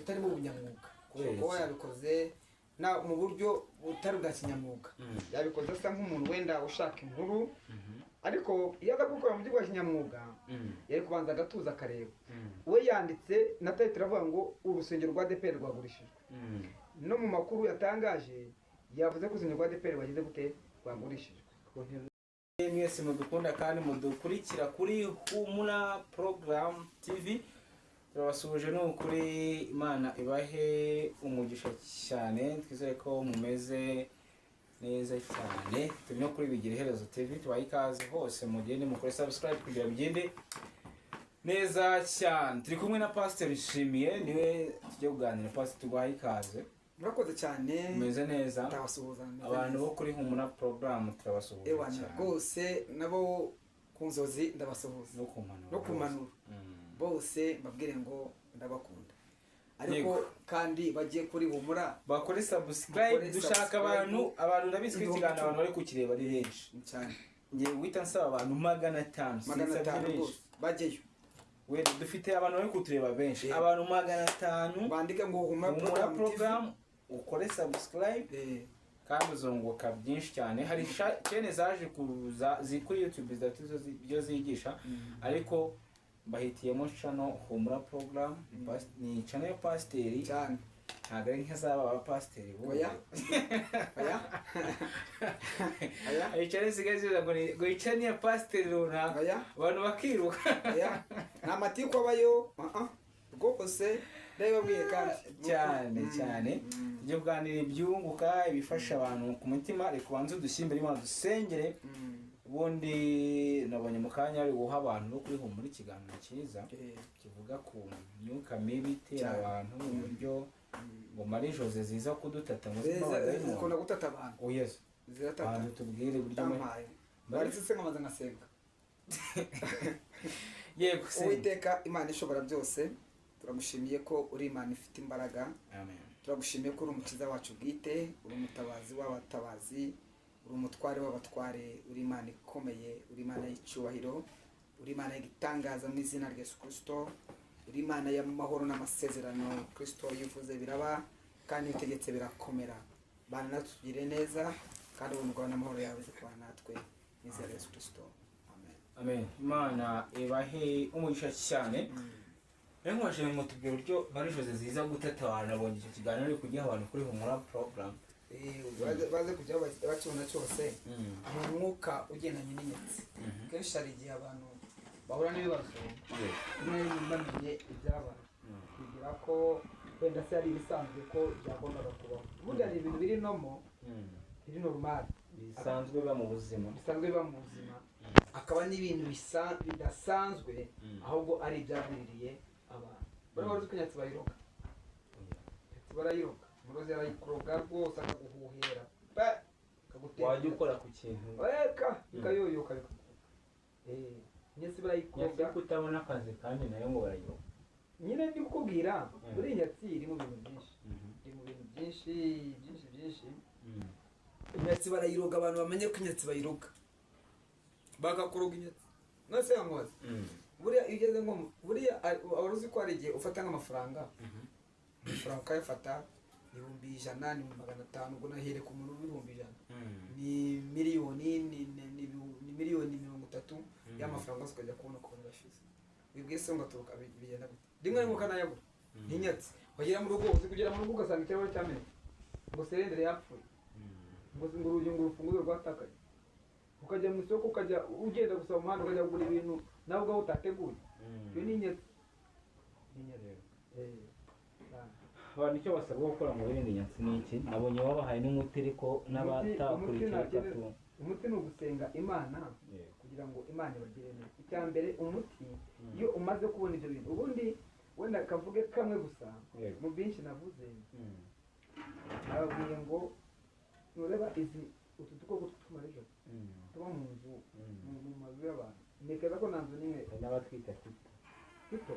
bitarimo ubunyamwuga, kuba yabikoze na mu buryo butari bwa kinyamwuga. Yabikoze asa nk'umuntu wenda ushaka inkuru, ariko iyo aza gukora mu buryo bwa kinyamwuga yari kubanza agatuza akareba. We yanditse na title avuga ngo urusengero rwa ADEPR rwagurishijwe. No mu makuru yatangaje yavuze ko urusengero rwa ADEPR rwagize gute, rwagurishijwe. Mwese mudukunda kandi mudukurikira kuri Humura Program TV, turabasuhuje. Ni ukuri Imana ibahe umugisha cyane, twizere ko mumeze neza cyane. Turi no kuri Bigira Iherezo TV, tubahe ikaze hose, mugende mukore subscribe kugira bigende neza cyane. Turi kumwe na Pastor Nshimiye, niwe tujye kuganira. Pastor, tuguhaye ikaze. Murakoze cyane. Umeze neza? Ndabasuhuza, meze Abantu neza. bo kuri Humura Program turabasuhuje Ewana cyane. Rwose nabo ku nzozi ndabasuhuza. No ku mpanuro. No ku mpanuro. Bose mbabwire ngo ndabakunda, ariko Yego. kandi bajye kuri Humura Bakore subscribe. Bakore Dushaka subscribe. abantu, ndabizi ko 10,000. ikiganiro abantu bari kukireba ari benshi. Cyane. Ngiye guhita nsaba abantu 500. Magana Sinsabye atanu benshi. rwose bajyeyo. Wenda dufite abantu bari kutureba benshi. Yego. Abantu 500 bandike ngo Humura Humura Program TV. Program, ukore subscribe kandi uzunguka byinshi cyane. Hari chaîne zaje kuza kuri YouTube zidafite ibyo zigisha, ariko bahitiyemo channel Humura Program. Ni channel ya pasiteri. Cyane. Ntabwo ari nk'izaba abapasiteri bubu. Oya, oya, oya. Hari channel zisigaye zivuga ngo iyi channel ya pasiteri runaka, Oya. abantu bakiruka. Oya, nta matiku abayo. Rwose ndabibabwiye kandi. Cyane cyane. Tujye kuganira ibyunguka, ibifasha abantu ku mutima. Reka ubanze udushyimbe, Imana dusengere. Ubundi nabonye mu kanya ari guha abantu bo kuri Humura ikiganiro cyiza kivuga ku myuka mibi itera abantu, uburyo ngo Marie Jose ziza kudutata, ngo zirimo abadayimoni. Zikunda gutata abantu. Oh yes. Ziratata. Bantu tubwire uburyo Tampaye baretse se nkabanza ngasenga. Yego, senga. Uwiteka Imana ishobora byose, turagushimiye ko uri Imana ifite imbaraga. Amen. Turagushimiye ko uri umukiza wacu bwite, uri umutabazi w'abatabazi, uri umutware w'abatware, uri Imana ikomeye, uri Imana y'icyubahiro, uri Imana y'igitangaza. Mu izina rya Yesu Kirisito, uri Imana y'amahoro n'amasezerano. Kirisito, iyo uvuze biraba, kandi iyo utegetse birakomera. Bana natwe, tugire neza, kandi ubuntu bwawe n'amahoro yawe bize kubana natwe. Mu izina rya Yesu Kirisito, amen. Amen. Imana ibahe umugisha cyane. Rero nkubashije ngo tubwire uburyo Marie Jose ziza gutata abantu. Nabonye icyo kiganiro uri kugiha abantu kuri Humura Program. Baze kujya bakibona cyose. Ni umwuka ugendanye n'inyatsi. Kenshi hari igihe abantu bahura n'ibibazo, rimwe na rimwe bamenye ibyabaye, kugira ko wenda se ari ibisanzwe ko byagombaga kubaho. Ubundi hari ibintu biri normal, biri normal, bisanzwe biba mu buzima. Bisanzwe biba mu buzima, hakaba n'ibintu bidasanzwe, ahubwo ari ibyagwiririye abantu. Bari bazi ko inyatsi bayiroga. Inyatsi barayiroga, umurozi arayikuroga rwose, akaguhuhera pe, akagutera. Wajya ukora ku kintu. Reka bikayoyoka, bikakuroga. Inyatsi barayikuroga. Nyatsi kutabona akazi kandi nayo ngo barayiroga. Nyine ndi kukubwira, buriya inyatsi iri mu bintu byinshi, iri mu bintu byinshi byinshi byinshi. Inyatsi barayiroga, abantu bamenye ko inyatsi bayiroga, bakakuroga inyatsi. None se yankoze, buriya iyo ugeze nko buriya wari uzi ko hari igihe ufata nk'amafaranga, amafaranga ukayafata, ni 100,000, ni 500,000, ubwo nahere ku muntu w'100,000, ni miliyoni, ni miliyoni 30 y'amafaranga yose, ukajya kubona ukabona urashize. Wibwiye se ngo aturuka, bigenda gute? Rimwe na rimwe ukanayabura. Ni inyatsi. Wagera mu rugo, uzi kugera mu rugo ugasanga ikirahure cyamenetse, ngo serendere yapfuye, ngo urugi, ngo urufunguzo rwatakaye, ukajya mu isoko, ukajya ugenda gusa mu muhanda, ukajya kugura ibintu nawe ubwawe utateguye. Iyo ni inyatsi, ni inyatsi. Cyane. Abantu icyo basabwa gukora ngo birinde inyatsi ni iki? Nabonye wabahaye n'umuti, ariko n'abatakurikiye gato. Umuti ni ugusenga Imana kugira ngo Imana ibagire neza. Icya mbere, umuti, iyo umaze kubona ibyo bintu, ubundi wenda kavuge kamwe gusa mu byinshi navuze, nababwiye ngo nureba izi utu dukoko tw'utumarijoro tuba mu nzu, mu mazu y'abantu, ntekereza ko nta nzu n'imwe. Hari n'abatwita tito. Tito,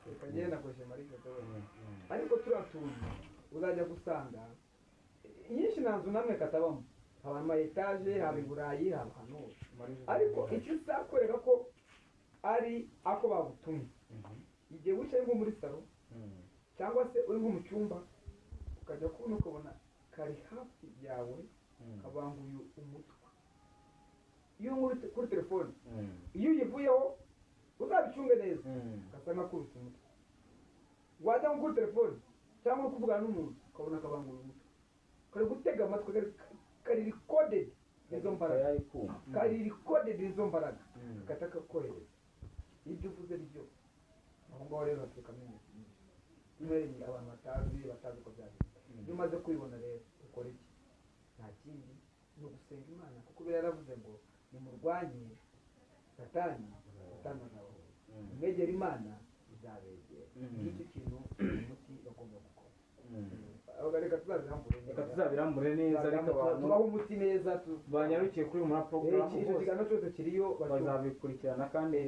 reka ngende nakoresheje marijoro wenda. Ariko turiya tuntu uzajya gusanga nyinshi nta nzu namwe katabamo, haba ama etaje, haba i Burayi, haba ahantu hose. Ariko icyo uzakwereka ko ari ako bagutumye, igihe wicaye nko muri salo. Cyangwa se uri nko mu cyumba ukajya kubona ukabona kari hafi yawe, kabanguye umutwe. Iyo uri kuri telefone, iyo uyivuyeho uzabicunge neza, gasa nk'akubise umutwe. Wajya nko kuri telefone cyangwa uri kuvugana n'umuntu, ukabona kabanguye umutwe, kari gutega amatwi, kari recorded izo mbaraga, kari recorded izo mbaraga, gataka kohereza ibyo uvuze byo. Aho ngaho rero haturuka imyotsi myinshi abantu batazi uko byagenze. Iyo umaze kubibona rero ukora iki? Nta kindi, ni ugusenga Imana, kuko biriya yaravuze ngo nimurwanye Satani, Satani azabahunga, mwegere Imana izabegera. Ngicyo kintu umuti bagomba gukora. Reka tuzabirambure neza, ariko abantu tubaho umuti neza, banyarukiye kuri Humura Porogaramu icyo kiganiro cyose kiriyo bazabikurikirana, kandi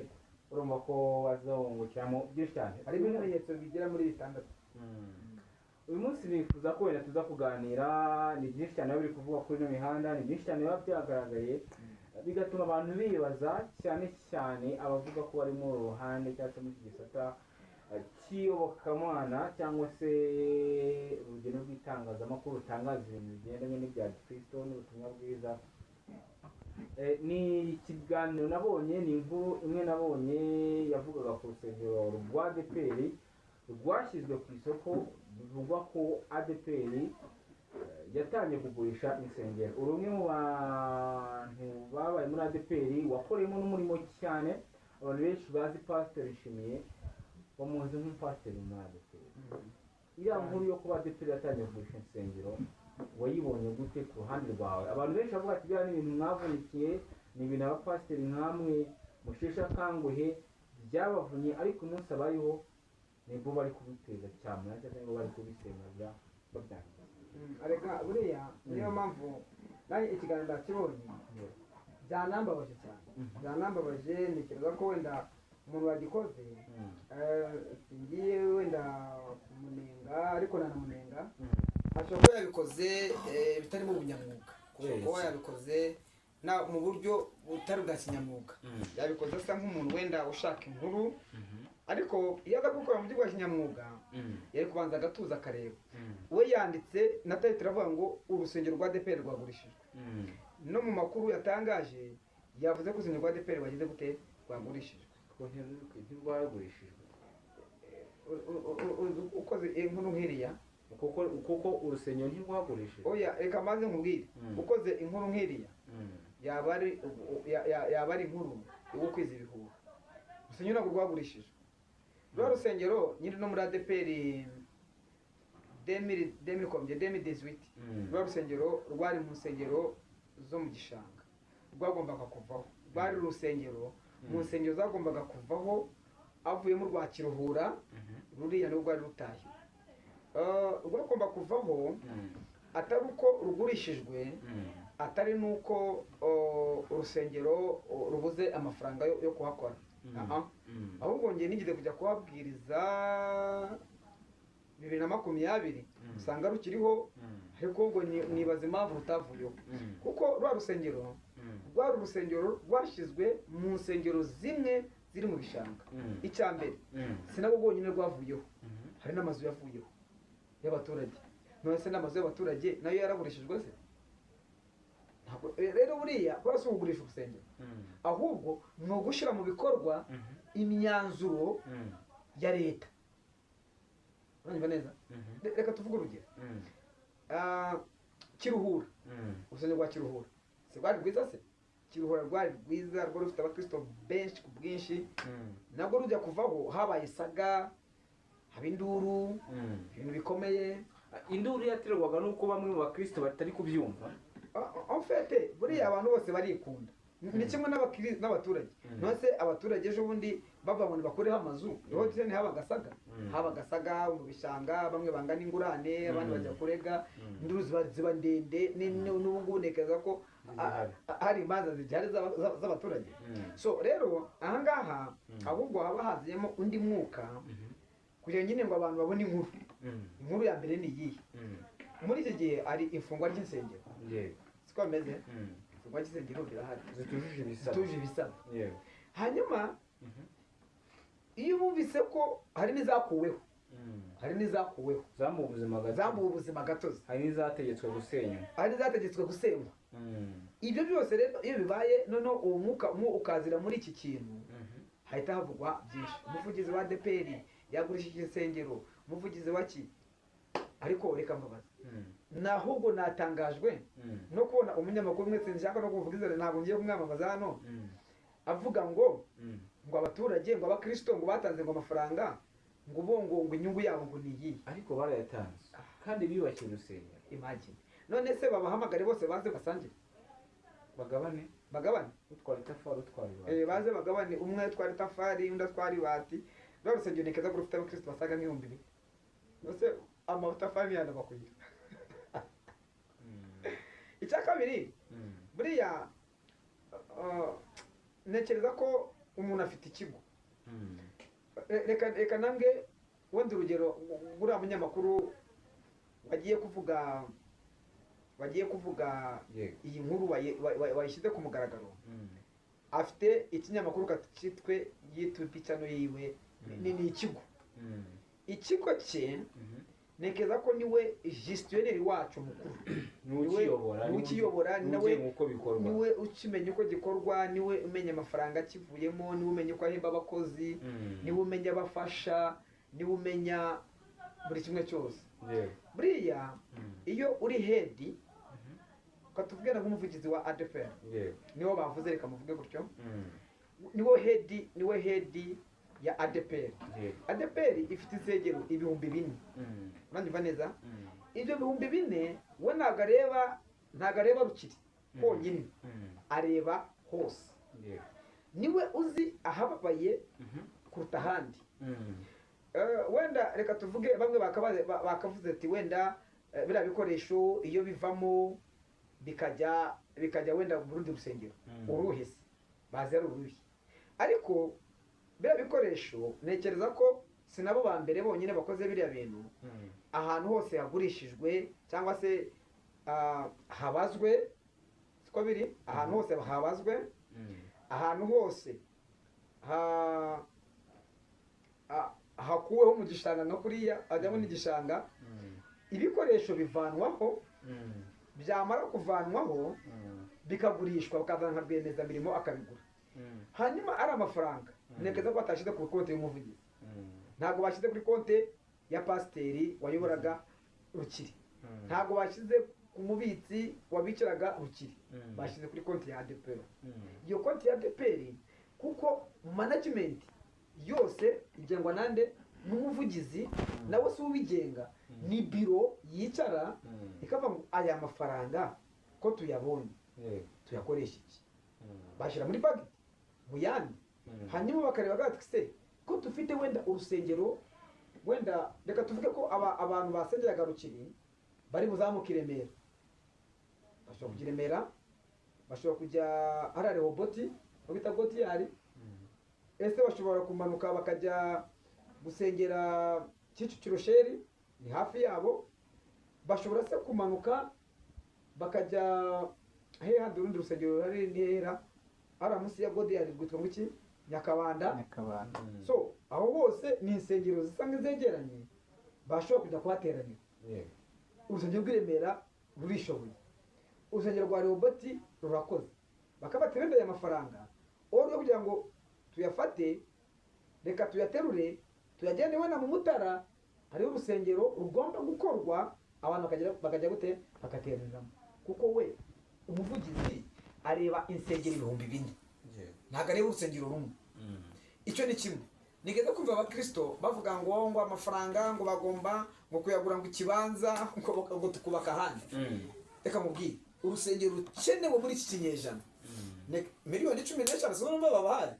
urumva ko bazungukiramo byinshi cyane. Harimo ibimenyetso bigera muri 6. Uyu munsi nifuza ko wenda tuza kuganira, ni byinshi cyane biri kuvugwa kuri ino mihanda, ni byinshi cyane biba byagaragaye bigatuma abantu bibaza, cyane cyane abavuga ko bari mu ruhande cyangwa se muri iki gisata cy'iyobokamana cyangwa se urugendo rw'itangazamakuru rutangaza ibintu bigendanye n'ibya Kristo n'ubutumwa bwiza. Ni ikiganiro nabonye, ni inkuru imwe nabonye yavugaga ku rusengero rwa ADEPR rwashyizwe ku isoko, bivugwa ko ADEPR yatangiye kugurisha insengero. Uri umwe mu bantu babaye muri ADEPR, wakoreyemo n'umurimo cyane, abantu benshi bazi Pasiteri Nshimiye, bamuzi nk'umupasiteri muri ADEPR. Iriya nkuru yo kuba ADEPR yatangiye kugurisha insengero wayibonye gute ku ruhande rwawe? Abantu benshi bavuga ati biriya ni ibintu mwavunikiye, ni ibintu abapasiteri nkamwe musheshe akanguhe byabavunye, ariko umunsi abayeho nibwo bari kubiteza cyane cyangwa bari kubisenga babyangiza. Areka buriya niyo mpamvu nanjye ikiganiro ndakibonye byanambabaje cyane, byanambabaje. Ntekereza ko wenda umuntu wagikoze singiye wenda kumunenga, ariko nanamunenga, ashobora kuba yabikoze bitarimo ubunyamwuga, kuba yabikoze mu buryo butari bwa kinyamwuga, yabikoze asa nk'umuntu wenda ushaka inkuru, ariko iyo aza gukora mu buryo bwa kinyamwuga yari kubanza agatuza akareba. We yanditse na title avuga ngo urusengero rwa ADEPR rwagurishijwe, no mu makuru yatangaje yavuze ko urusengero rwa ADEPR rwagize gute, rwagurishijwe. Ntirwagurishijwe ukoze inkuru nk'iriya, kuko urusengero ntirwagurishijwe. Oya, reka maze nkubwire, ukoze inkuru nk'iriya yaba ari inkuru yo gukwiza ibihuha. Urusengero ntabwo rwagurishijwe. Rwa rusengero nyiri no muri ADEPR 2018, rwa rusengero rwari mu nsengero zo mu gishanga, rwagombaga kuvaho. Rwari urusengero mu nsengero zagombaga kuvaho, avuyemo rwa Kiruhura, ruriya nirwo rwari rutahiwe. Rwagomba kuvaho atari uko rugurishijwe, atari nuko urusengero rubuze amafaranga yo kuhakora, ahubwo ngiye nigeze kujya kuhabwiriza 2020 usanga rukiriho, ariko ubwo nibaza impamvu rutavuyeho, kuko rwa rusengero rwari urusengero rwashyizwe mu nsengero zimwe ziri mu bishanga. Icya mbere sinabwo rwonyine rwavuyeho, hari n'amazu yavuyeho y'abaturage. None se n'amazu y'abaturage nayo yaragurishijwe se? Ntabwo rero buriya kuba si ukugurisha urusengero, ahubwo ni ugushyira mu bikorwa imyanzuro ya leta. Uranyumva neza? Reka tuvuge urugero. Kiruhura, urusengero rwa Kiruhura si rwari rwiza se? Kiruhura rwari rwiza, rwari rufite abakristo benshi ku bwinshi, nabwo rujya kuvaho habaye isaga, haba induru, ibintu bikomeye. Induru yaterwaga nuko bamwe mu bakristo batari kubyumva. En fait buriya abantu bose barikunda, ni kimwe n'abaturage. None se abaturage ejo bundi bava ngo bakureho amazu, niho tene habaga saga mu bishanga, bamwe bangana ingurane, abandi bajya kurega, induru ziba ndende. N'ubu ngubu ntekereza ko hari imanza zigihari z'abaturage. So rero aha ngaha ahubwo haba haziyemo undi mwuka, kugira nyine ngo abantu babone inkuru. Inkuru ya mbere ni iyihe? Muri iki gihe ari ifungwa ry'insengero, siko bimeze? Ifungwa ry'insengero rirahari, zitujuje ibisabwa. Hanyuma iyo bumvise ko hari n'izakuweho, Hari n'izakuweho. Zambuwe ubuzima gatozi. Zambuwe ubuzima gatozi. Hari n'izategetswe gusenywa. Hari n'izategetswe gusenywa. Ibyo byose rero iyo bibaye, noneho uwo mwuka umwe ukazira muri iki kintu, hahita havugwa byinshi: umuvugizi wa ADEPR yagurishije insengero, umuvugizi wa ki. Ariko reka mbabaze, nahubwo natangajwe no kubona umunyamakuru umwe, sinshaka no kuvuga izina, ntabwo ngiye kumwamamaza hano, avuga ngo abaturage, ngo abakristo, ngo batanze ngo amafaranga, ngo bo ngo inyungu yabo ngo ni iyihe? Ariko barayatanze kandi biyubakiye urusengero. Imagine! None se babahamagare bose baze basangire? Bagabane. Bagabane. Utwara itafari, utwara ibati. Baze bagabane, umwe atwara itafari, undi atwara ibati. Rwa rusengero ntekereza ko rufite abakristo basaga nk'ibihumbi 4. Nose amatafari ntiyanabakwira? Icya kabiri, buriya ntekereza ko umuntu afite ikigo. Reka nambwe wenda urugero, uriya munyamakuru wagiye kuvuga iyi nkuru wayishyize ku mugaragaro, afite ikinyamakuru cyitwe YouTube channel yiwe, ni ikigo. Ikigo cye, ntekereza ko niwe gestionnaire wacu mukuru. Niwe ukiyobora. Niwe ukiyobora, ni nawe ugenga uko bikorwa. Niwe ukimenya uko gikorwa, niwe umenya amafaranga akivuyemo, niwe umenya uko ahemba abakozi, niwe umenya abafasha, niwe umenya buri kimwe cyose. Buriya iyo uri head, ukatubwira nk'umuvugizi wa ADEPR, niwo bavuze, reka muvuge gutyo, niwe head ya ADEPR. ADEPR ifite insengero 4000. Uranyumva neza? Ibyo 4000, we ntabwo areba Rukiri honyine, areba hose. Niwe uzi ahababaye kuruta ahandi. Wenda reka tuvuge bamwe bakavuze ati wenda biriya bikoresho iyo bivamo bikajya wenda mu rundi rusengero. Uruhe se bazi ari uruhe? Ariko biriya bikoresho, ntekereza ko si nabo ba mbere bonyine bakoze biriya bintu. Ahantu hose hagurishijwe cyangwa se habazwe, siko biri, ahantu hose habazwe, ahantu hose hakuweho mu gishanga nka kuriya hajyamo n'igishanga, ibikoresho bivanwaho. Byamara kuvanwaho bikagurishwa, bakazana nka rwiyemezamirimo akabigura, hanyuma ari amafaranga ntekereza ko batashyize ku konti y'umuvugizi, ntabwo bashyize kuri konti ya pasiteri wayoboraga Rukiri, ntabwo bashyize ku mubitsi wabikiraga Rukiri, bashyize kuri konti ya ADEPR. Iyo konti ya ADEPR, kuko management yose igengwa nande? N'umuvugizi. Nawe si ubigenga, ni biro yicara ikavuga ngo aya mafaranga ko tuyabonye, tuyakoresha iki? Bashyira muri budget mu yandi, hanyuma bakareba bati se ko dufite wenda urusengero, wenda reka tuvuge ko abantu basengeraga Rukiri bari buzamuke i Remera, bashobora kujya i Remera, bashobora kujya hariya Rehoboti aho bita Gotiyari, ese bashobora kumanuka bakajya gusengera Kicukiro Shell, ni hafi yabo, bashobora se kumanuka bakajya hehe handi? Urundi rusengero ruhari ni hera hariya munsi ya Godiyari rwitwa ngo iki? Nyakabanda. Nyakabanda. So aho hose ni insengero zisa nk'izegeranye, bashobora kujya kuhateranira. Urusengero rw'i Remera rurishoboye, urusengero rwa Rehoboti rurakoze, bakaba bati aya mafaranga aho kugira ngo tuyafate, reka tuyaterure tuyajyane wenda mu Mutara, hariho urusengero rugomba gukorwa, abantu bakajya gute? Bagateraniramo. Kuko we umuvugizi areba insengero 4000, ntabwo areba urusengero rumwe. Icyo ni kimwe. Nigeze kumva abakristo bavuga ngo amafaranga ngo bagomba ngo kuyagura ngo ikibanza, ngo tukubaka ahandi. Reka mubwire, urusengero rukenewe muri iki kinyejana, miliyoni 15 si numva babahaye,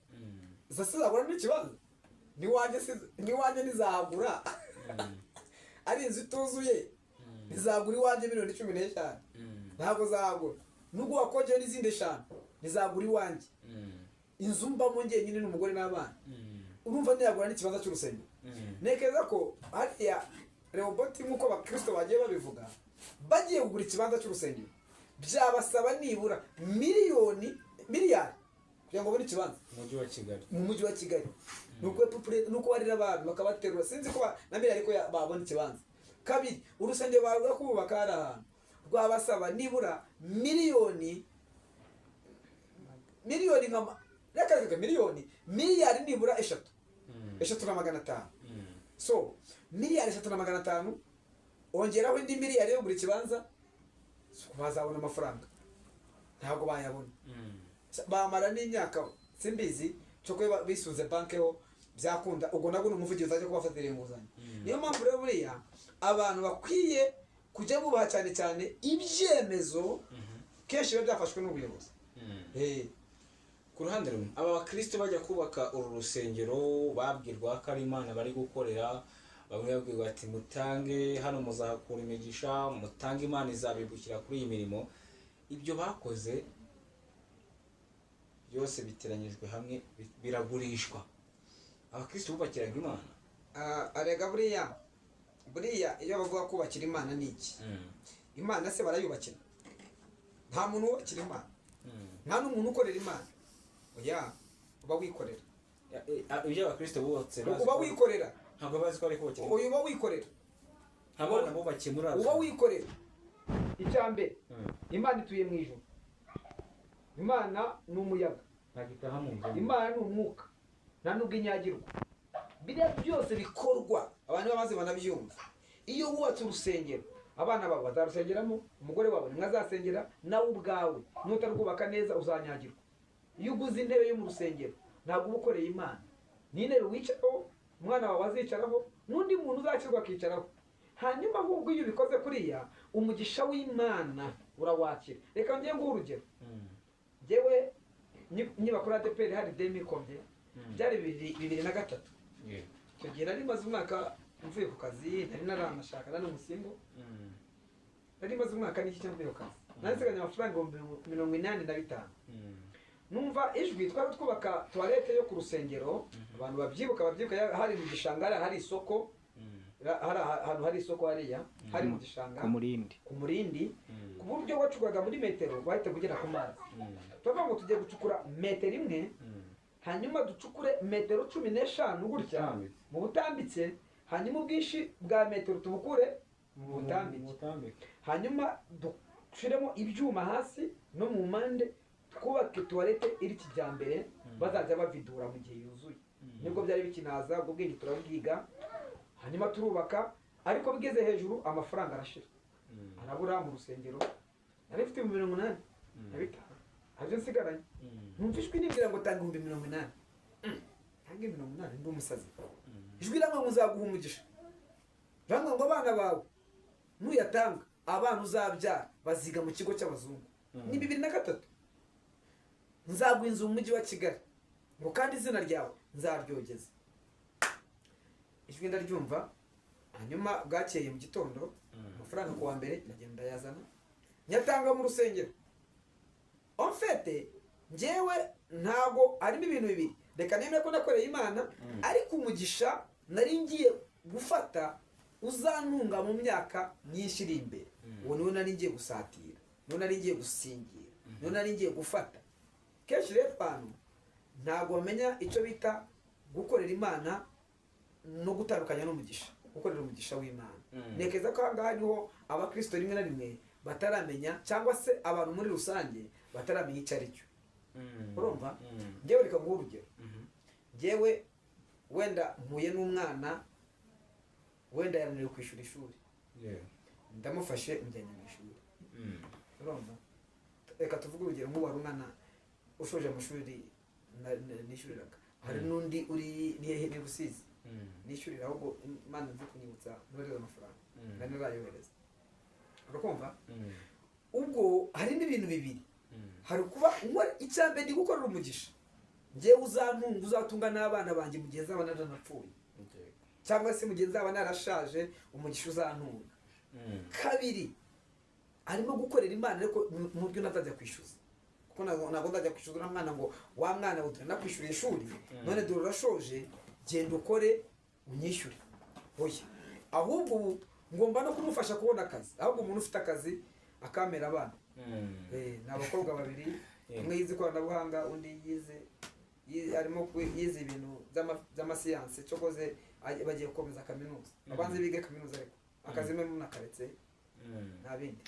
zose zagura n'ikibanza? Niwanjye ntizahagura, ari inzu ituzuye ntizagura iwanjye. Miliyoni 15 ntabwo zagura, nubwo wakongeraho n'izindi eshanu ntizagura iwanjye, inzu mbamo njyenyine n'umugore n'abana. Urumva ntiyagura n'ikibanza cy'urusengero? Ntekereza ko hariya Rehoboti, nk'uko abakristo bagiye babivuga, bagiye kugura ikibanza cy'urusengero byabasaba nibura miliyoni, miliyari kugira ngo babone ikibanza. Umujyi wa Kigali. Mu mujyi wa Kigali. Nuko barira abantu bakabaterura, sinzi ko na mbere ariko babona ikibanza. Kabiri, urusengero baruga kubaka hari ahantu rwabasaba nibura miliyoni miliyoni nka reka reka miliyoni miliyari nibura 3, 3 na 500. So miliyari 3 na 500 ongeraho indi miliyari yo kugura ikibanza, bazabona amafaranga? Ntabwo bayabona. Bamara n'imyaka simbizi cyo kuba bisunze banki ho byakunda. Ubwo nabwo ni umuvugizi uzajya kubafatira inguzanyo. Niyo mpamvu rero buriya abantu bakwiye kujya bubaha cyane cyane ibyemezo kenshi biba byafashwe n'ubuyobozi. Ku ruhande rumwe, aba bakristo bajya kubaka uru rusengero babwirwa ko ari Imana bari gukorera. Bamwe babwirwa ati mutange hano muzahakura imigisha, mutange Imana izabibukira kuri iyi mirimo. Ibyo bakoze byose biteranyijwe hamwe biragurishwa. Abakristo bubakiraga Imana. Arega buriya iyo bavuga kubakira Imana ni iki? Imana se barayubakira? Nta muntu wubakira Imana, nta n'umuntu ukorera Imana. Oya, uba wikorera. Ibyo abakristo bubatse uba wikorera. Ntabwo bazi ko ari kubakira. Uyu uba wikorera. Nta bana bubakiye muri uba wikorera. Icya mbere, Imana ituye mu ijuru. Imana ni umuyaga, Imana ni umwuka, nta nubwo inyagirwa. Biriya byose bikorwa abantu bamaze banabyumva. Iyo wubatse urusengero, abana bawe bazarusengeramo, umugore wawe nimwe azasengera, nawe ubwawe nutarwubaka neza uzanyagirwa. Iyo uguze intebe yo mu rusengero ntabwo uba ukoreye Imana. Ni intebe wicaraho, umwana wawe azicaraho, n'undi muntu uzakirwa akicaraho. Hanyuma ahubwo iyo ubikoze kuriya, umugisha w'Imana urawakira. Reka ngiye nguhe urugero. Njyewe niba kuri ADEPR hari demikomye, byari 2003. Icyo gihe nari maze umwaka mvuye ku kazi, nari naranashaka nari umusingo. Nari maze umwaka n'iki cyangwa mvuye ku kazi. Nari nsigaranye amafaranga 85,000. Numva ijwi, twari twubaka toilette yo ku rusengero, abantu babyibuka hari mu gishanga, hari isoko, hari ahantu hari isoko hariya, hari mu gishanga ku Murindi, ku buryo wacukuraga muri metero wahita kugera ku mazi. Turavuga ngo tugiye gucukura metero 1, hanyuma ducukure metero 15 gutya mu butambitse, hanyuma ubwinshi bwa metero tubukure mu butambike, hanyuma dushiremo ibyuma hasi no mu mpande, twubake toilette iri kijyambere bazajya bavidura mu gihe yuzuye. Nibwo byari bikinaza, ubwo bwenge turabwiga, hanyuma turubaka, ariko bigeze hejuru amafaranga arashira, arabura mu rusengero. Nari mfite 85,000 aribyo nsigaranye. Numva ijwi nibwira ngo tanga 80,000, tange 80,000 ndi umusazi. Ijwi riramwa ngo nzaguha umugisha, riramwa ngo abana bawe nuyatanga, abana uzabyara baziga mu kigo cy'abazungu. Ni 2003. Nzaguha inzu mu mujyi wa Kigali, ngo kandi izina ryawe nzaryogeza. Ijwi ndaryumva. Hanyuma bwakeye mu gitondo, amafaranga ku wa mbere ndagenda ndayazana, nyatanga mu rusengero. En fait, njyewe ntago harimo ibintu bibiri. Reka nemere ko nakoreye Imana, ariko umugisha nari ngiye gufata uzantunga mu myaka myinshi iri imbere, uwo niwo nari ngiye gusatira, niwo nari ngiye gusingira, niwo nari ngiye gufata. Kenshi rero abantu ntabwo bamenya icyo bita gukorera Imana no gutandukanya n'umugisha, gukorera umugisha w'Imana. Ntekereza ko aha ngaha niho abakristo rimwe na rimwe bataramenya, cyangwa se abantu muri rusange bataramenya icyo ari cyo. Urumva? Njyewe reka nguhe urugero. Njyewe wenda mpuye n'umwana wenda yananiwe kwishyura ishuri, ndamufashe mujyanye mu ishuri. Urumva? Reka tuvuge urugero nk'ubu hari umwana ushoje amashuri nishyuriraga, hari n'undi uri ni hehe ni Rusizi nishyurira, ahubwo Imana nzi kunyibutsa ntohereza amafaranga narayohereza. Urakumva? Ubwo hari n'ibintu bibiri. Hari kuba icya mbere ndi gukorera umugisha, njyewe uzantunga, uzatunga n'abana banjye mu gihe nzaba naranapfuye, cyangwa se mu gihe nzaba narashaje, umugisha uzantunga. Kabiri, arimo gukorera Imana ariko mu byo ntazajya kwishyuza, kuko ntabwo nzajya kwishyuza uriya mwana ngo wa mwana we turanakwishyura ishuri, none dore urashoje, genda ukore unyishyure. Oya, ahubwo ubu ngomba no kumufasha kubona akazi. Ahubwo umuntu ufite akazi akamera abana. Ni abakobwa babiri, umwe yize ikoranabuhanga, undi yize Arimo yize ibintu by'amasiyanse, cyokoze bagiye gukomeza kaminuza, abanze bige kaminuza, ariko akazi mwe munakaretse, nta bindi.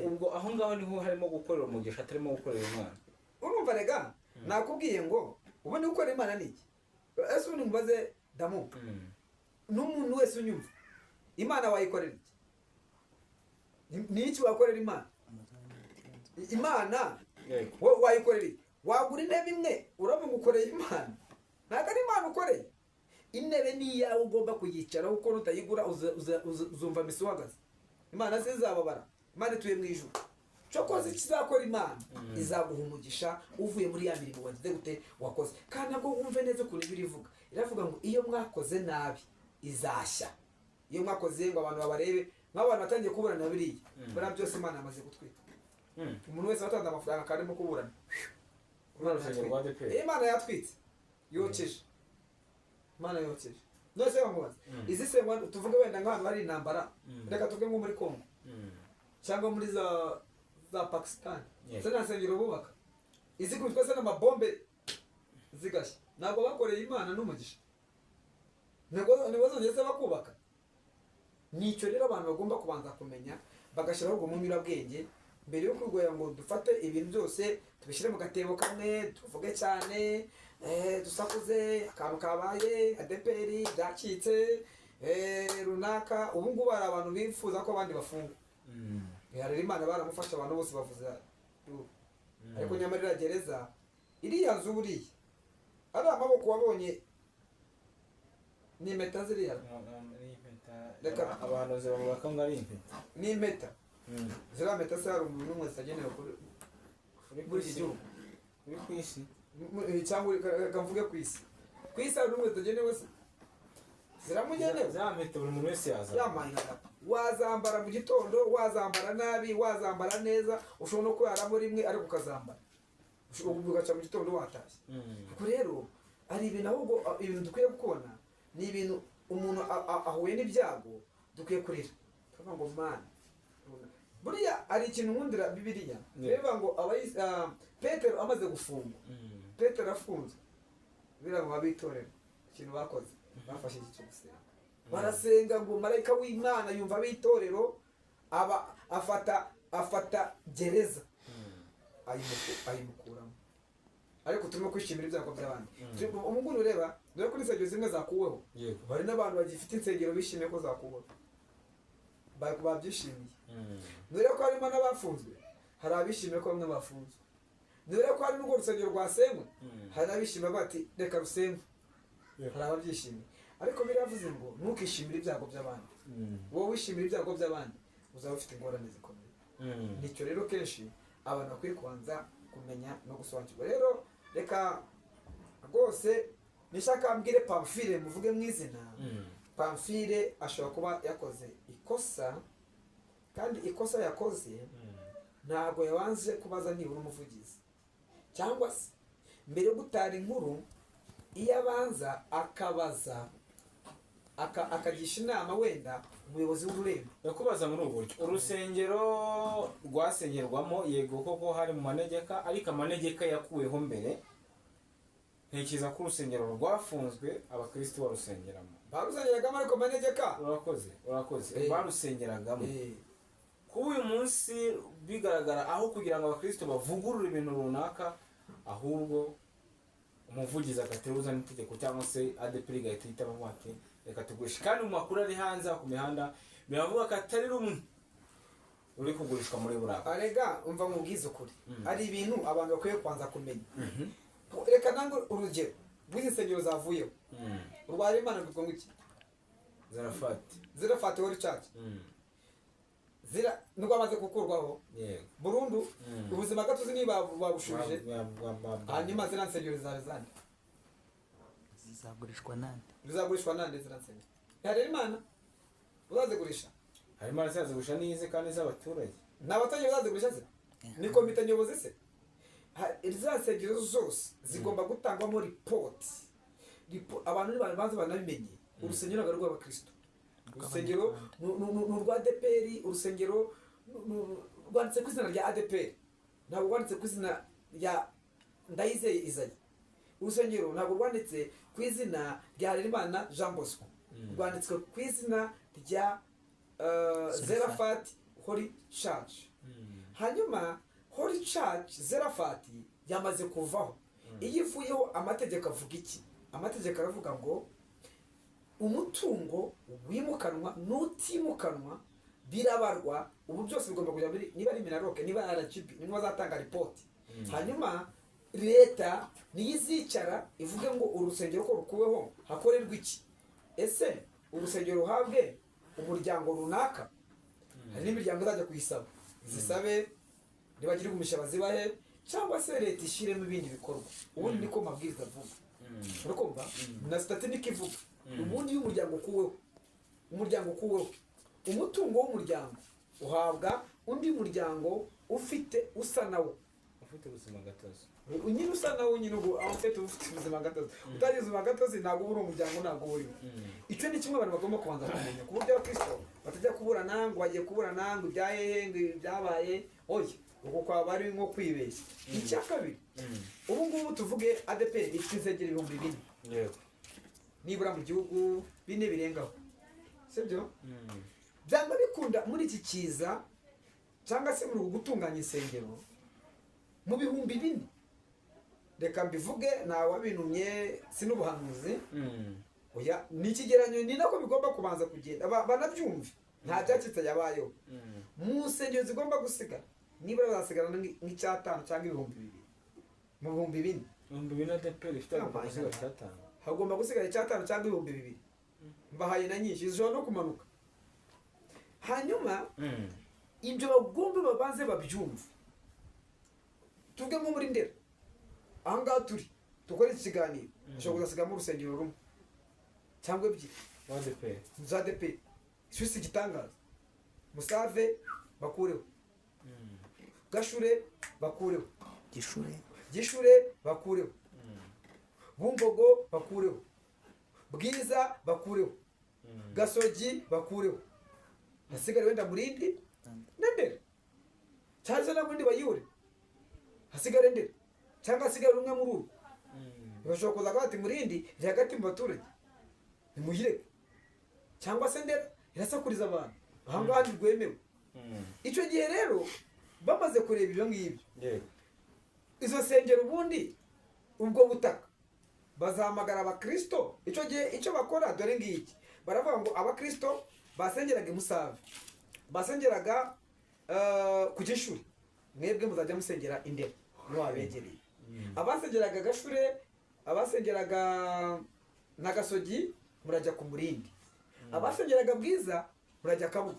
Ubwo aho ngaho niho harimo gukorera umugisha, atarimo gukorera Imana. Urumva rega, nakubwiye ngo ubundi gukorera Imana ni iki? Ese ubundi mubaze damu n'umuntu wese unyumva, Imana wayikorera iki? Ni iki wakorera Imana? Imana wowe wayikorera iki? Wagura intebe imwe uravuga ukoreye Imana? Ntabwo ari Imana ukoreye. Intebe ni iyawe, ugomba kuyicaraho, kuko nutayigura uzumva misi uhagaze. Imana se izababara? Imana ituye mu ijuru. Cokoze ikizakora Imana, izaguha umugisha uvuye muri ya mirimo wagize gute, wakoze. Kandi nabwo wumve neza ukuntu Bibiliya ivuga, iravuga ngo iyo mwakoze nabi izashya, iyo mwakoze ngo abantu babarebe, nk'abantu batangiye kuburana biriya, buriya byose Imana yamaze gutwika. Umuntu wese watanze amafaranga akarimo kuburana. Kuri urusengero rwa ADEPR. Imana yatwitse, yokeje, Imana yokeje. None se bamubaza, izi se ngo tuvuge wenda nk'ahantu hari intambara, reka tuvuge nko muri Congo cyangwa muri za Pakistan, se nta nsengero bubaka izikubitwa se n'amabombe zigashya? Ntabwo bakoreye Imana n'umugisha, nibwo zongeye se bakubaka. Nicyo rero abantu bagomba kubanza kumenya, bagashyiraho ubwo munyurabwenge mbere yo kurwanya ngo dufate ibintu byose tubishyire mu gatebo kamwe, tuvuge cyane, dusakuze akantu kabaye, ADEPR byacitse, runaka. Ubu ngubu hari abantu bifuza ko abandi bafungwa. Rero Imana baramufasha, abantu bose bavuza, ariko nyamara iriya gereza, iriya nzu, buriya ari amaboko wabonye ni impeta ziriya. Ni impeta. Reka. Abahanuzi bavuga ko ngo ari impeta. Ni impeta. Ziriya mpeta se hari umuntu n'umwe zitagenewe kuri Uri muri iki gihugu? Uri ku isi. Cyangwa reka mvuge ku isi. Ku isi hari n'umwe zitagenewe se? Ziramugenewe. Za mpeta buri muntu wese yaza. Yambaye nka data. Wazambara mu gitondo, wazambara nabi, wazambara neza, ushobora no kuraramo rimwe ariko ukazambara. Ushobora ugaca mu gitondo watashye. Ubwo rero hari ibintu, ahubwo ibintu dukwiye kubona ni ibintu umuntu ahuye n'ibyago dukwiye kurira, tukavuga ngo Mana. Buriya hari ikintu nkundira Bibiliya. Bivuga ngo Petero amaze gufungwa, Petero afunzwe, biriya ngo abitorero ikintu bakoze, bafashe iki cyo gusenga, barasenga ngo marayika w'Imana yumva abitorero, aba afata gereza ayimukuramo. Ariko turimo kwishimira ibyago by'abandi. Ubu ngubu ureba, dore ko insengero zimwe zakuweho. Hari n'abantu bagifite insengero bishimiye ko zakuweho, babyishimiye. Dore ko harimo n'abafunzwe, hari abishimiye ko bamwe bafunzwe. Dore ko hari n'urwo rusengero rwasenywe, hari n'abishimiye bati reka rusenywe. Hari ababyishimiye, ariko biravuze ngo ntukishimire ibyago by'abandi. Wowe wishimira ibyago by'abandi uzaba ufite ingorane zikomeye. Nicyo rero kenshi abantu bakwiye kubanza kumenya no gusobanukirwa. Rero reka rwose nishaka mbwire Pamphile, muvuge mu izina. Pamphile ashobora kuba yakoze ikosa, kandi ikosa yakoze ntabwo yabanje kubaza nibura umuvugizi, cyangwa se mbere yo gutara inkuru iyo abanza akabaza, akagisha inama wenda umuyobozi w'ururembo. Ndakubaza muri ubu buryo: urusengero rwasengerwamo, yego koko hari mu manegeka, ariko amanegeka yakuweho mbere. Ntekereza ko urusengero rwafunzwe abakristo barusengeramo. Barusengeragamo, ariko manegeka. Urakoze, urakoze. Barusengeragamo. Kuba uyu munsi bigaragara aho kugira ngo abakristo bavugurure ibintu runaka, ahubwo umuvugizi agateruza n'itegeko cyangwa se ADEPR igahita ihita bavuga ati reka tugurishe, kandi mu makuru ari hanze ku mihanda biravuga ko atari rumwe ruri kugurishwa muri buraka. Arega umva nkubwize ukuri, hari ibintu abantu bakwiye kubanza kumenya. Reka nange urugero rw'izi nsengero zavuyeho. Urwa Imana rwitwa ngo iki? Zarafati. Zirafati Holy Church. Zira nubwo amaze gukurwaho burundu, ubuzima gatozi niba babushubije. Hanyuma ziriya nsengero zari zande? Zizagurishwa nande? Zizagurishwa nande ziriya nsengero? Hari Imana uzazigurisha? Harimo arazigurisha n'ize kandi z'abaturage. Ni abaturage bazazigurisha se? Ni komite nyobozi se? Ziriya nsengero zose zigomba gutangwamo ripoti. Abantu nibabanza banabimenye, urusengero ntabwo ari urw'abakristo, urusengero ni urwa ADEPR. Urusengero rwanditse ku izina rya ADEPR, ntabwo rwanditse ku izina rya Ndayizeye Izayi. Urusengero ntabwo rwanditse ku izina rya Harerimana Jean Bosco, rwanditswe ku izina rya Zerafat Holy Church. Hanyuma Holy Church Zerafat yamaze kuvaho. Iyo ivuyeho, amategeko avuga iki? Amategeko aravuga ngo umutungo wimukanwa n'utimukanwa birabarwa. Ubu byose bigomba kujya muri, niba ari MINALOC, niba RGB, niba bazatanga ripoti. Hanyuma leta niyo izicara ivuge ngo urusengero ko rukuweho hakorerwa iki? Ese urusengero ruhabwe umuryango runaka? Hari n'imiryango izajya kuyisaba, zisabe nibagira umugisha bazibahe, cyangwa se leta ishyiremo ibindi bikorwa. Ubundi niko mabwiriza avuga, urakumva? Na sitati niko ivuga. Ubundi iyo umuryango ukuweho, umuryango ukuweho, umutungo w'umuryango uhabwa undi muryango ufite usa nawo. Ufite ubuzima gatozi. Nyine usa nawo nyine. Ubwo aho ufite ubuzima gatozi, utagize ubuzima gatozi ntabwo uba uri umuryango, ntabwo uba urimo. Icyo ni kimwe abantu bagomba kubanza kumenya, ku buryo abakristo batajya kuburana ngo bagiye kuburana ngo ibya hehe, ngo ibi byabaye. Oya, uko kwaba ari nko kwibeshya. Icya kabiri, ubu ngubu tuvuge ADEPR ifite insengero 4000 nibura mu gihugu, 4 birengaho, sibyo? Byanga bikunda muri iki kiza cyangwa se muri uku gutunganya insengero, mu 4000, reka mbivuge, ntawabintumye, si n'ubuhanuzi, oya, ni ikigereranyo, ni nako bigomba kubanza kugenda. Banabyumve, nta byacitse yabayeho. Mu nsengero zigomba gusigara, nibura bazasigara nk'icyatanu cyangwa 2000 mu 4000. 4000 ADEPR ifite agomba gusiga icyatanu? Hagomba gusigara icyatanu cyangwa 2000. Mbahaye na nyinshi, zishobora no kumanuka. Hanyuma ibyo bagomba babanze babyumve. Tuvuge nko muri Ndera ahangaha turi dukora iki kiganiro, ushobora kuzasigamo urusengero rumwe cyangwa ebyiri ADEPR. Za ADEPR. Si igitangaza. Musave bakureho, Gashure bakureho, Gishure. Gishure bakureho, Bumbogo bakureho, Bwiza bakureho, Gasogi bakureho, hasigare wenda Murindi na Ndera, cyangwa se na Murindi bayure, hasigare Ndera, cyangwa hasigare rumwe muri uru. Bashobora kuza kuvuga ati Murindi iri hagati mu baturage, nimuyireke, cyangwa se Ndera irasakuriza abantu, ahangaha ntirwemewe. Icyo gihe rero bamaze kureba ibyo ngibyo, izo nsengero, ubundi ubwo butaka bazahamagara abakristo. Icyo gihe icyo bakora dore ngiki: baravuga ngo abakristo basengeraga i Musave, basengeraga ku Gishuri, mwebwe muzajya musengera i Ndera niho habegereye. Abasengeraga Gashure, abasengeraga na Gasogi, murajya ku Murindi. Abasengeraga Bwiza murajya Kabuga.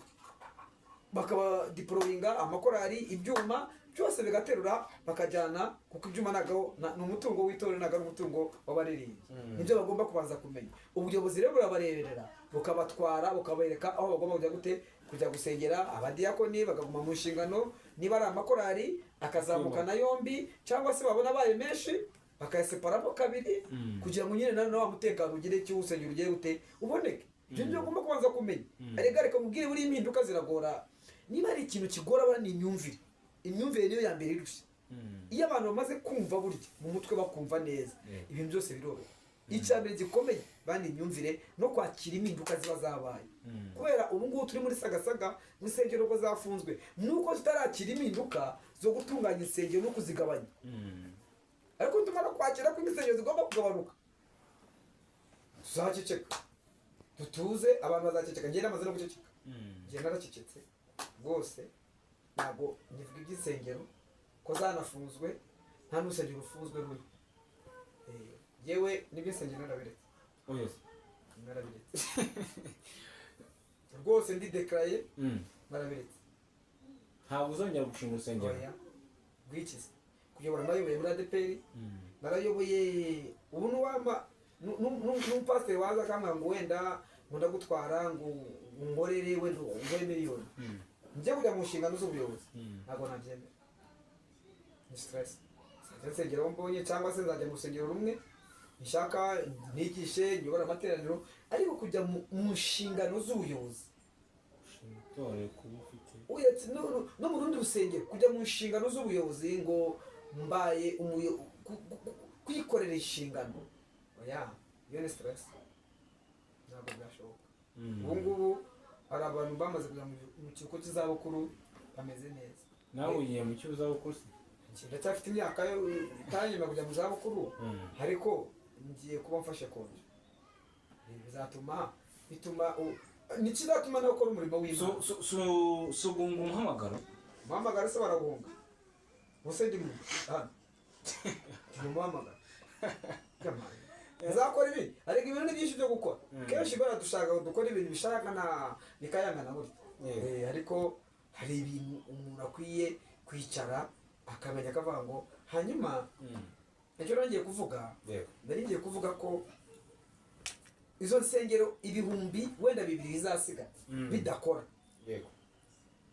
Bakaba diporoyinga amakorari, ibyuma byose bigaterura bakajyana, kuko ibyuma ntabwo ni umutungo w'itorero, ntabwo ari umutungo w'abaririmbyi. Nibyo bagomba kubanza kumenya. Ubuyobozi rero burabareberera, bukabatwara, bukabereka aho bagomba kujya, gute kujya gusengera. Abadiyakoni bakaguma mu nshingano, niba ari amakorari akazamukana yombi, cyangwa se babona abaye menshi bakayaseparamo kabiri, kugira ngo nyine na wa mutekano ugire icyo usengero ugire gute, uboneke. Ibyo nibyo ugomba kubanza kumenya. Erega reka mubwire, buriya impinduka ziragora. Niba hari ikintu kigora abantu ni imyumvire. Imyumvire niyo ya mbere irushya. Iyo abantu bamaze kumva burya mu mutwe, bakumva neza, ibintu byose biroroha. Icya mbere gikomeye bani imyumvire no kwakira impinduka ziba zabaye. Kubera ubu ngubu turi muri sagasaga, insengero ngo zafunzwe, nuko tutarakira impinduka zo gutunganya insengero no kuzigabanya. Ariko tumara kwakira ko insengero zigomba kugabanuka, tuzaceceka dutuze, abantu bazaceceka. Njye namaze no guceceka. Njye naracecetse rwose, ntabwo nkivuga iby'insengero ko zanafunzwe. Nta n'urusengero rufunzwe ruriho. Yewe n'iby'insengero narabiretse. Oya. Narabiretse rwose, ndi dekaraye, narabiretse. Ntabwo uzongera gushinga urusengero? Oya, rwikize kuyobora. Nayoboye muri ADEPR, narayoboye. Ubu n'uwamba n'umupasiteri waza akambwira ngo wenda ngo ndagutwara ngo unkorere, wenda nguhe miliyoni, njye kujya mu nshingano z'ubuyobozi, ntabwo nabyemera, ni stress. Nzajya nsengera aho mbonye, cyangwa se nzajya mu rusengero rumwe nshaka, nigishe, nyobora amateraniro, ariko kujya mu nshingano z'ubuyobozi, Utore kuba ufite uretse no mu rundi rusengero, kujya mu nshingano z'ubuyobozi ngo mbaye Kwikorera inshingano, oya, iyo ni stress, ntabwo byashoboka. Ubu ngubu hari abantu bamaze kujya mu kiruhuko cy'izabukuru bameze neza. Nawe ugiye mu cy'uzabukuru se? Njye ndacyafite imyaka yo itanyuma kujya mu zabukuru, ariko ngiye kuba mfashe konje. Ibi bizatuma bituma nikizatuma nawe ukora umurimo w'Imana. So guhunga umuhamagaro. Umuhamagaro se barawuhunga? Ubuse ndi mu hano, ndi mu muhamagaro. Jamani, nzakora ibi, ariko ibintu ni byinshi byo gukora. Kenshi baradushaka ngo dukore ibintu bishaka na bikayangana gutya. Ariko hari ibintu umuntu akwiye kwicara akamenya, akavuga ngo hanyuma icyo ngiye kuvuga, nari ngiye kuvuga ko izo nsengero 2000 wenda bizasiga bidakora,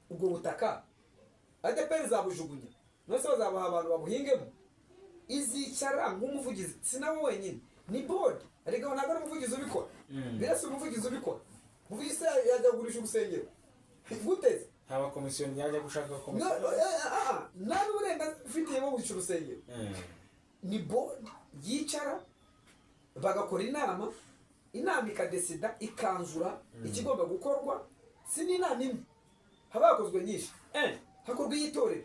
ubwo butaka ADEPR izabujugunya, none se bazabaha abantu babuhingemo? Izicara nk'umuvugizi, si nawe wenyine, ni board. Ariko ntabwo ari umuvugizi ubikora. Birasa umuvugizi ubikora, umuvugizi se yajya kugurisha urusengero guteze? Nta bakomisiyo yajya gushaka. No, komisiyo. Nta n'uburenganzira ufitiye bwo kugurisha urusengero. Ni board yicara bagakora inama, inama ikadesida, ikanzura ikigomba gukorwa. Si n'inama imwe, haba hakozwe nyinshi. Hakorwa iy'itorero,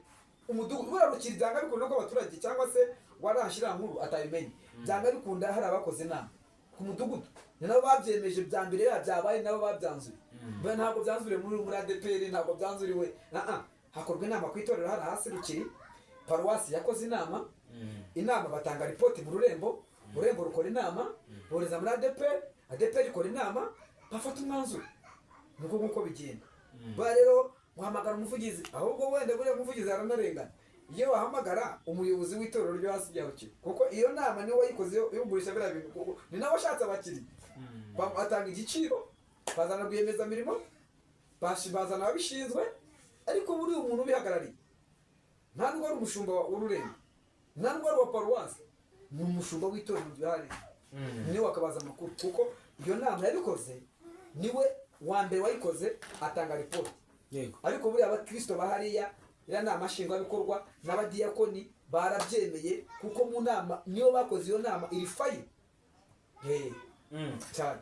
umudugudu buriya rukiri, byanga bikunda ko abaturage cyangwa se warashyira nkuru atabimenye, byanga bikunda hari abakoze inama ku mudugudu, ni nabo babyemeje bya mbere ya byabaye, nabo babyanzuye. Ntabwo byanzuriwe muri ADEPR, ntabwo byanzuriwe. Ah, hakorwa inama ku itorero hari hasi Rukiri, paruwasi yakoze inama. Inama batanga ripoti mu rurembo, ururembo rukora inama, bohereza muri ADEPR, ADEPR ikora inama, bafata umwanzuro. Niko nguko bigenda. Ba rero muhamagara umuvugizi, ahubwo wenda buriya umuvugizi aranarengana iyo wahamagara umuyobozi w'itorero ryo hasi rya Rukiri, kuko iyo nama niwe wayikoze yo kugurisha biriya bintu, kuko ni nawe washatse abakiriya. Batanga igiciro, bazana rwiyemezamirimo, bazana ababishinzwe. Ariko buriya umuntu ubihagarariye nta nubwo ari umushumba w'ururembo, nta nubwo ari uwa paruwasi, ni umushumba w'itorero ryihariye, niwe wakabaza amakuru, kuko iyo nama yabikoze niwe wa mbere wayikoze, atanga ripoti. Ariko buriya abakristo bahariya, iriya nama nshingwabikorwa n'abadiyakoni barabyemeye, kuko mu nama niyo bakoze iyo nama iri fayiro cyane.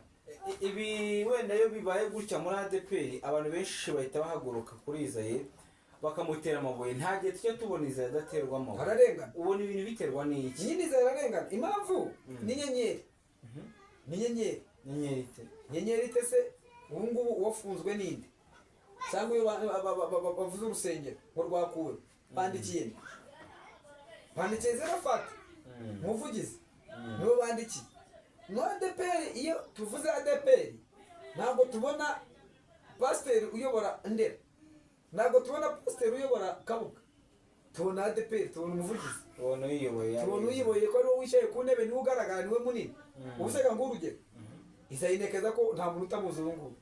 Ibi wenda iyo bibaye gutya muri ADEPR, abantu benshi bahita bahaguruka kuri Izayi bakamutera amabuye. Nta gihe tujya tubona Izayi adaterwa amabuye. Ararengana. Ubona ibintu biterwa n'iki? Nyine Izayi ararengana. Impamvu ni inyenyeri, ni inyenyeri. Inyenyeri ite? Inyenyeri ite se? Ubu ngubu uwafunzwe ninde? Cyangwa iyo bavuze urusengero ngo rwakuwe, bandikiye nde? Bandikiye Zerafati, umuvugizi, nibo bandikiye. No ADEPR, iyo tuvuze ADEPR ntabwo tubona pasiteri uyobora Ndera, ntabwo tubona pasiteri uyobora Kabuga, tubona ADEPR, tubona umuvugizi. Ubona uyiyoboye. Tubona uyiyoboye ko ariwe wicaye ku ntebe, niwe ugaragara, niwe munini. Ubu se ngo urugero izayinekeza ko nta muntu utamuzi ubu ngubu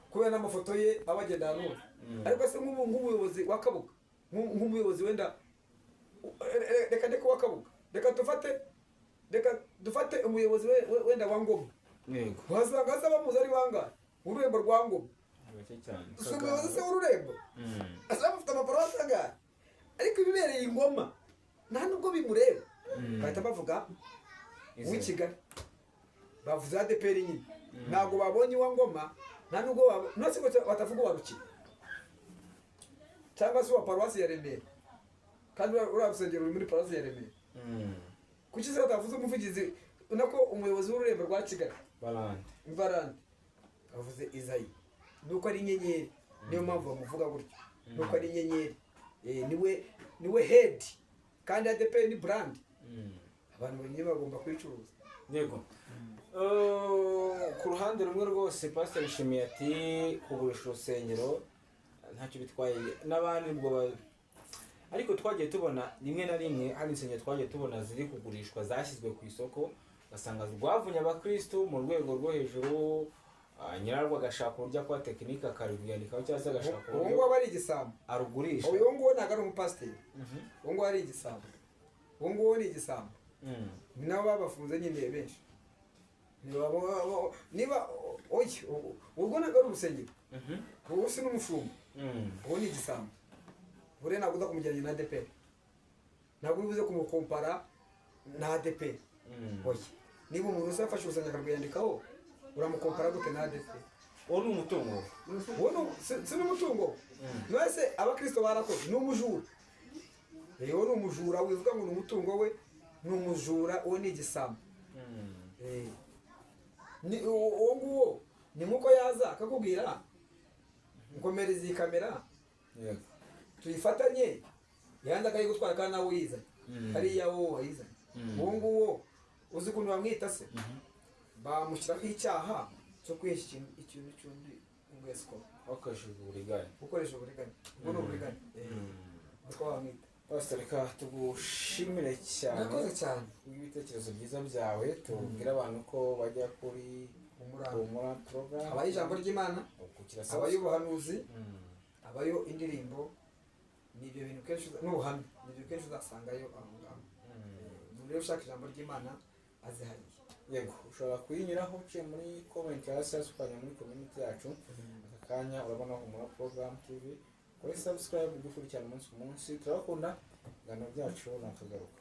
kubera n'amafoto ye aba agenda ahantu hose. Ariko se nk'ubu nk'umuyobozi wa Kabuga, nk'umuyobozi wenda, reka ndeke uwa Kabuga, reka dufate umuyobozi wenda wa Ngoma, wasanga asa bamuzi ari bangahe ururembo rwa Ngoma? Bake cyane. Si umuyobozi se w'ururembo asa bafite amaparuwasi angahe? Ariko ibibereye ingoma nta nubwo bimureba, bahita bavuga uw'i Kigali, bavuze ADEPR nyine, ntabwo babonye uwa Ngoma, nta nubwo none ngo batavuga uwa Rukiri cyangwa se uwa paruwasi ya Remera, kandi uriya rusengero ruri muri paruwasi ya Remera. Kuki se batavuze umuvugizi, nako umuyobozi w'ururembo rwa Kigali? Barande. Barande bavuze Izayi, nuko ari inyenyeri, niyo mpamvu bamuvuga gutyo, nuko ari inyenyeri. Niwe head, kandi ADEPR ni brand, abantu bonyine bagomba kuyicuruza. Yego. Ku ruhande rumwe rwose Pasiteri Nshimiye ati kugurisha urusengero ntacyo bitwaye n'abandi ubwo ariko twagiye tubona rimwe na rimwe hari insengero twagiye tubona ziri kugurishwa, zashyizwe ku isoko, ugasanga rwavunye abakristu mu rwego rwo hejuru, nyirarwo agashaka uburyo akora tekinike akarwiyandikaho cyangwa se agashaka Uwo uburyo nguwo aba ari igisambo. arugurisha. Uyu nguwo ntabwo ari umupasiteri, uwo nguwo ari igisambo, uwo nguwo ni igisambo. Ni nabo babafunze nyine benshi. Niba oya, urwo ntabwo ari urusengero, ubu si n'umushumba, uwo ni igisambo. Buriya ntabwo uza kumugereranya na ADEPR, ntabwo uri buze kumukompara. Na ADEPR? Oya, niba umuntu uzi afashe urusengero akarwiyandikaho, uramukompara gute na ADEPR? Uwo ni umutungo. Uwo si n'umutungo. Mwese abakristo barakoze, ni umujura. Uwo ni umujura. Wivuga ngo ni umutungo we, ni umujura, uwo ni igisambo. Ni uwo nguwo, ni nkuko yaza akakubwira: "Nkomereza iyi kamera tuyifatanye," yanze akayigutwara kandi nawe uyizanye, hariya wowe wayizanye. Uwo nguwo uzi ukuntu bamwita se? Bamushyiraho icyaha cyo kwihesha ikintu cy'undi ngo escroc. Bakoresheje uburiganya. Gukoresha uburiganya, ubwo ni uburiganya. Niko bamwita. Pastor, reka tugushimire cyane Murakoze cyane. kubw'ibitekerezo byiza byawe. Tubwire abantu ko bajya kuri Humura. Humura Program. Habayo ijambo ry'Imana, Kukira. habayo ubuhanuzi, habayo indirimbo. Ni ibyo bintu kenshi n'ubuhamya, ni ibyo kenshi uzasangayo aho ngaho. Umuntu rero ushaka ijambo ry'Imana azihariye. Yego, ushobora kuyinyuraho uciye muri comment hasi hasi, ukajya muri community yacu. Aka kanya urabona Humura Program TV kuri subscribe, dukurikirana umunsi ku munsi. Turabakunda, ibiganiro byacu ni akagaruka.